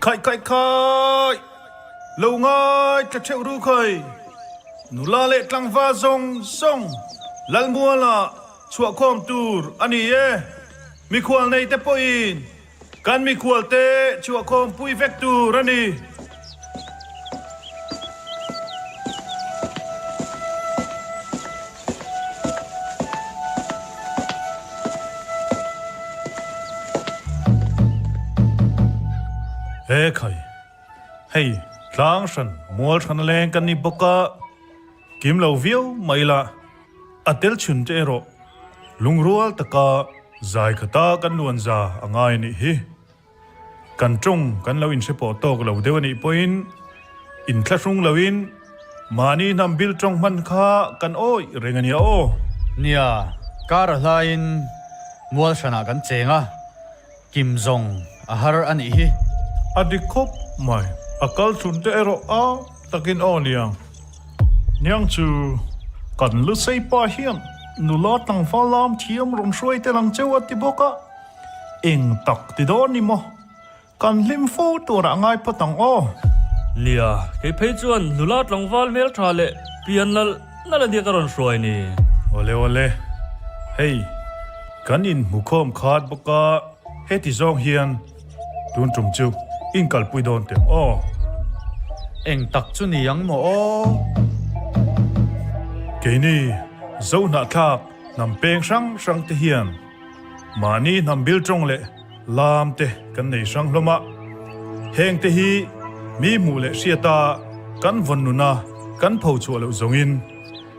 Khaih khaih khaih! Lo ngai tla theuh ru khai! Nula leh tlangval zawng zawng Lalmuala chhuahkhawm tur a ni e. Mikhual nei te pawhin kan mikhual te chhuahkhawm pui vek tur a ni. He khai, hei tlang hran mual hran a leng kan ni bawk a, kim lo viau mai la, a tel chhun te erawh lungrual taka zai khata kan luan za a ngai a nih hi. Kan tawng kan lo inhre pawh tawk lo deuh a nih pawhin inthlahrung loin mahni hnam bil tawng hman kha kan awih reng a nia aw. Nia, kar a hlaiin mual hranah kan cheng a, kim zawng a har a nih hi. A dik khawp mai, a kal chhun te erawh a takin aw niang. Niang chu kan Lusei pa hian nula tlangval lam thiam rawn hruai tel ang cheu a ti bawk a. Eng tak ti dawn ni maw? Kan hlim fo turah ngai phawt ang aw. Nia, kei phei chuan nula tlangval hmeltha leh pian nalh nalh a nia ka rawn hruai ni. Awle awle, hei kan inhmu khawm khat bawk a, heti zawng hian tun tum chu inkalpui dawn teh ang aw. Eng tak chu ni ang maw aw? Keini Zohnahthlak hnam peng hrang hrang te hian Mahni hnam bil tawng leh lam te kan nei hrang hlawm a, heng te hi mi hmuh leh hriata kan vawn nuna kan pho chhuah loh zawngin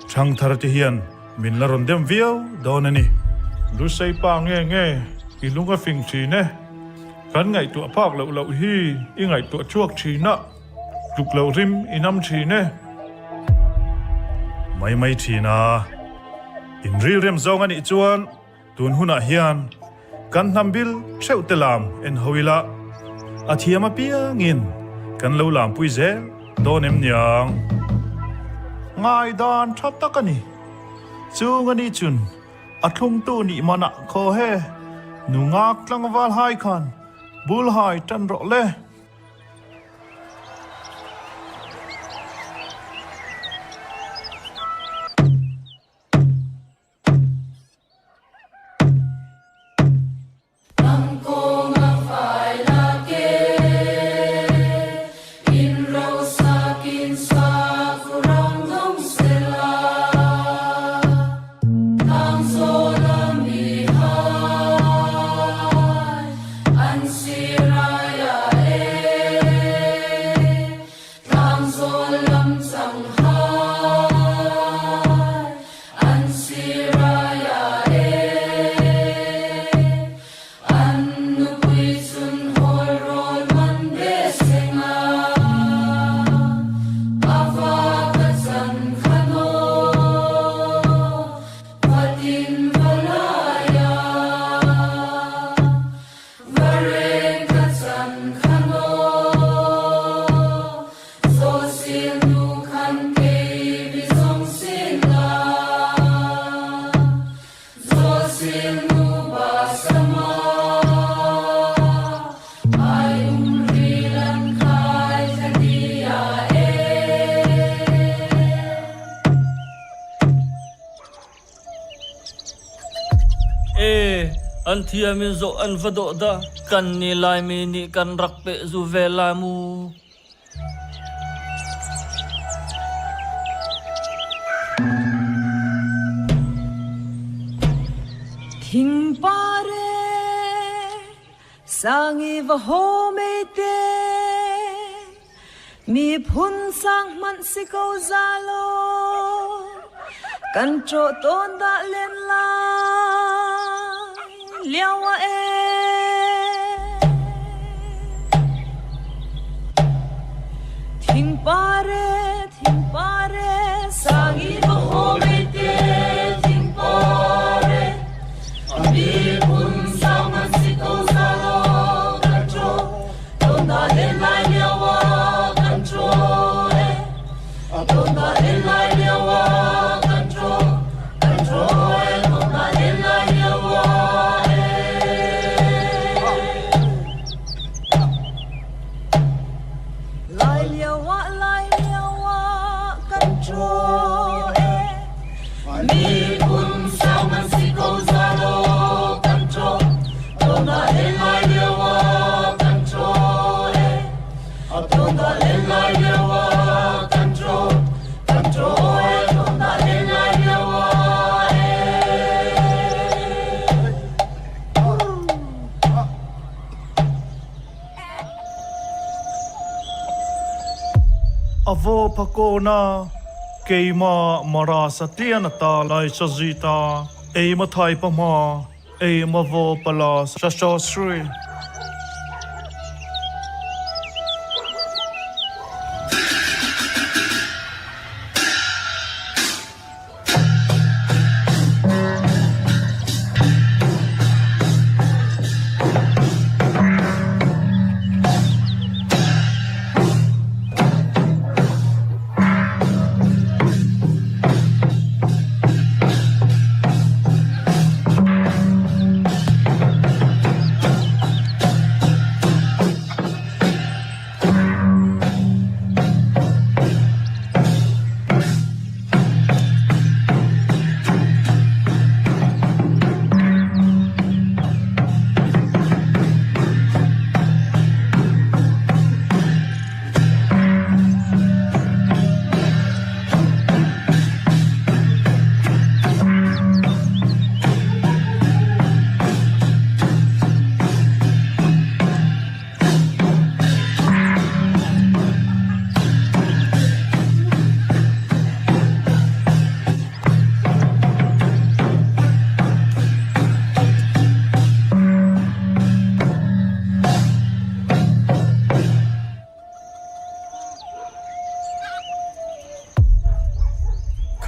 thangthar te hian min la rawn dem viau dawn a ni. Lusei pa nge nge i lung a fing thin e, kan ngaihtuah phak loh loh hi i ngaihtuah chhuak thin a, tluk loh rim i nam thin e. Mai mai thin a. Inrilrem zawng a nih chuan tun hunah hian kan hnam bil theuh te lam en ho ila, a thiam apiangin kan lo lampui zel dawn em niang? Ngaidan tha tak a ni. Chung a nih chun a thlungtu nih manah khaw he nungak tlangval hai khan bul hai tan rawh le. E, an thiamin zawh an va dawh da. Kan ni Laimi nih kan rak peh zu ve lai mu. Thingpar e, sangi va haw mei te, Miphun sang hmanh si ko za law, kan ṭawh tawn dah len lai lio ah ee. Thingpar e, thingpar e, sangi va haw mei te, thingpar e, miphun sang hmanh si ko za law, kan ṭawh Lai lio ah lai lio ah kan ṭaw e. Miphun sau ngan si ko za law kan ṭaw. Tawn ah len lai lio ah kan ṭaw e. Tawn ah len lai lio ah kan ṭaw. Kan ṭaw e. Tawn ah len lai lio ah e. A vaw phakawna keimah Mara Satlian ata lai Sazita eima thai pahma eima vaw pala Sashasri.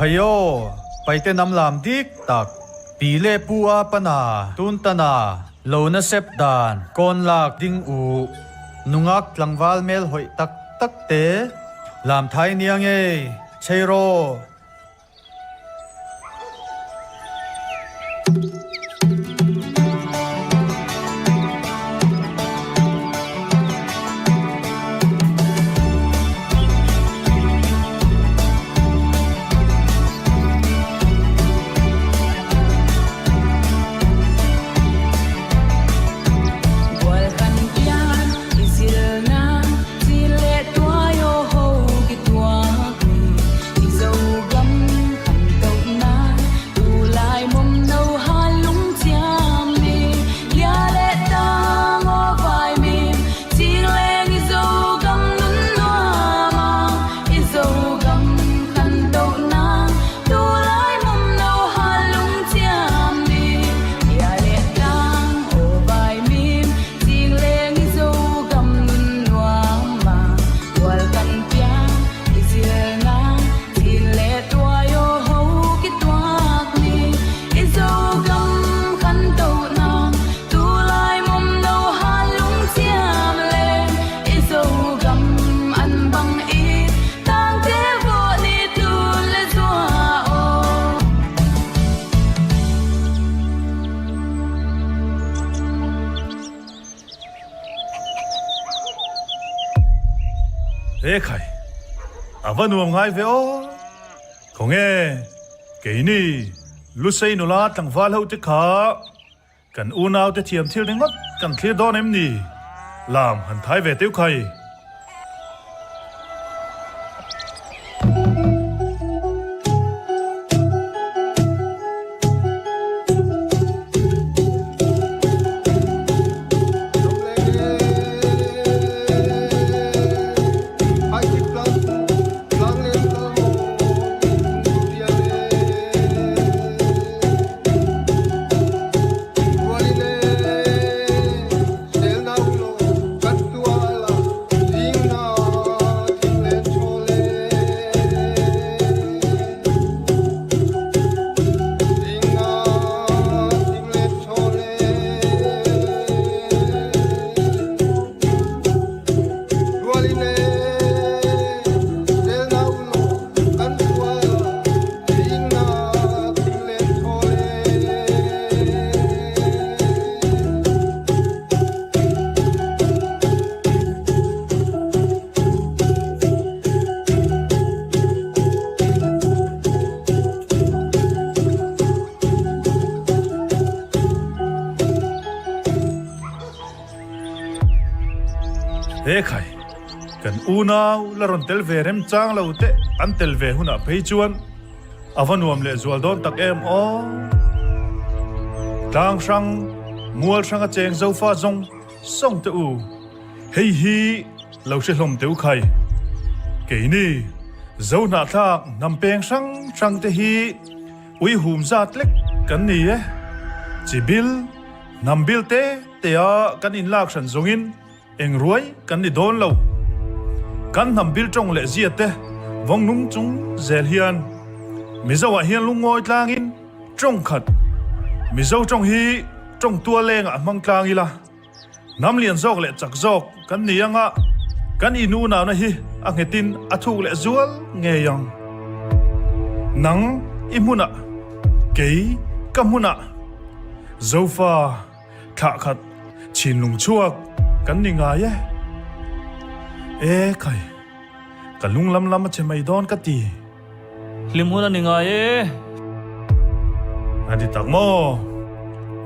Khaio, Paite nam lam dik tak, pi leh pu a pana, tun tana, lo na sep dan, kawn lak ding u, nungak tlangval mel hawih tak tak te, lam thai nia ngei, chei rawh. He khai, a va nuam ngai ve aw. Khawnge, keini Lusei nula tlangval ho te kha Kan unaute thiam thil ringawt kan thlir dawn em ni? Lam han thai ve teuh khai. He khai, kan unau la rawn tel ve remchang lo te an tel ve hunah phei chuan a va nuam leh zual dawn tak em aw. Tlang hrang, mual hranga cheng zofa zawng zawng te u, hei hi lo hre hlawm teu khai. Keini Zohnahthlak hnam peng hrang hrang te hi ui hum zat lek kan ni e. Chi bil, hnam bil te tea kan inlak hran zawngin eng ruai kan ni dawn lo. Kan hnam bil tawng leh zia te vawng nung chung zel hian Mizo ah hian lungngawi tlangin tawng khat Mizo tawng hi tawng tua lengah hmang tlang ila. Hnam lian zawk leh chak zawk kan ni anga kan inunahna hi a nghetin a thuk leh zual ngei ang. Nang i hmunah, kei ka hmunah, Zofa thlah khat chhinlung chhuak kan ni ngai e. E khai, ka lung lam lam a che mai dawn ka ti. Hlim hun a ni ngai e. A ti tak maw?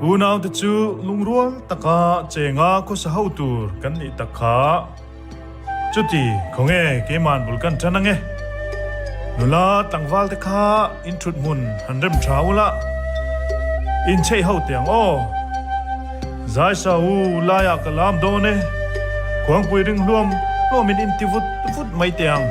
Unaute chu lungrual taka chenga khawsa ho tur kan nih tak kha. Chuti, khawnge keiman bul kan tan ange? Nula tlangval te kha in thut hmun han rem tha ula, in chheih ho teh ang aw. Zaisa u laiah ka lam dawn e, khuangpui ring hluam hluamin in ti vut vut mai teh ang.